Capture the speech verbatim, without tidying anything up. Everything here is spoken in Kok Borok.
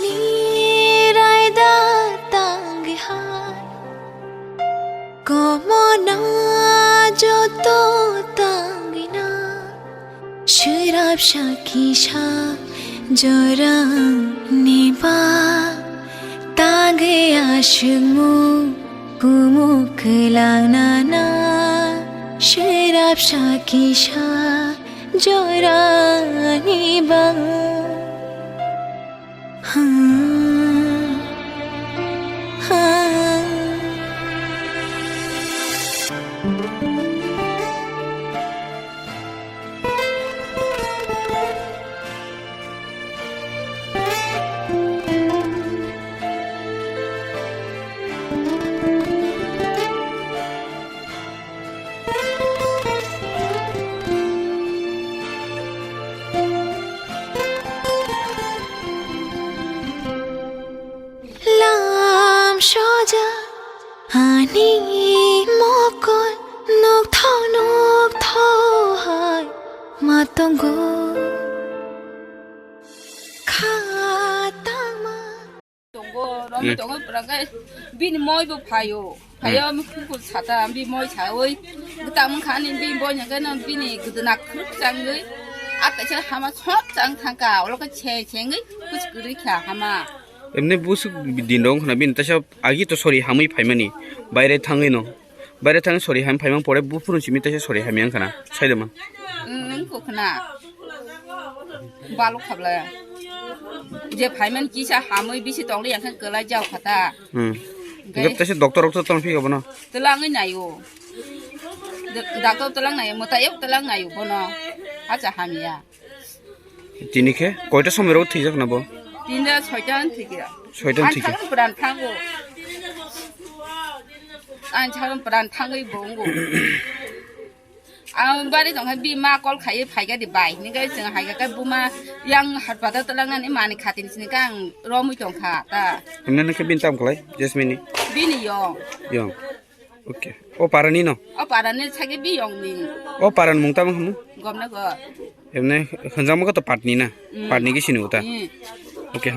Ni raida tangwi hai, komona joto tangwi na, swrapsa kisa jorani ba, tangwi aswkmung kumu kwlangna na, swrapsa kisa jorani ba. Lam soja ani mokol nokthok nokthok hai ma tongo. Kha tangma. Tongo, romi tongo, pura khe bini moi bo phaio. Phaio, ami kukur sata, ami moi saui. Gita mung khani bini boina khe no bini guduna khuruk changui. Ata se hama sot chang thangka, olo khe se sengui, kus kurui kha hama. Emne busuk din rong khna bini taisa agi to sori hamui phaimani. Baire thangui no. Baire thang sori ham phaimang pore buphuru simi taisa sori hamyang khna. Saidema. Nung ko khna. Baluk khabla. Je phaiman kisa hamui bisi tongli yang khe kwlai jao khata. Hmm. Hingke? Hingke taisa doctor rok to tong phi obono. Twlangwi naio. Da-, doctor twlang naio, mwtaio twlang naio bono. Acha hamya. Tini khe koita somoi rok thwijak na bo? Tinta soita thwikya. Soita thwikya. Ang thangwi pran thango. Ang thangwi pran thangwi bo wngo. Ang bari tongkha bima call khaiwi phaikha di bai. Hini khe chwng haikha khe buma yang harpada twlangnani mani khatini sini khe ang romwi tongkha ta. Himnani khe bini tam khlai, Jasmine ni? Bini yong. Yong. Okay. O parani no? O parani sagi bi yong ni. O parani mung tamo hwnmo? Gomna go. Himne hwnjakma khe to patni na? Mm. Patni khe sini uta. Mm. Okay.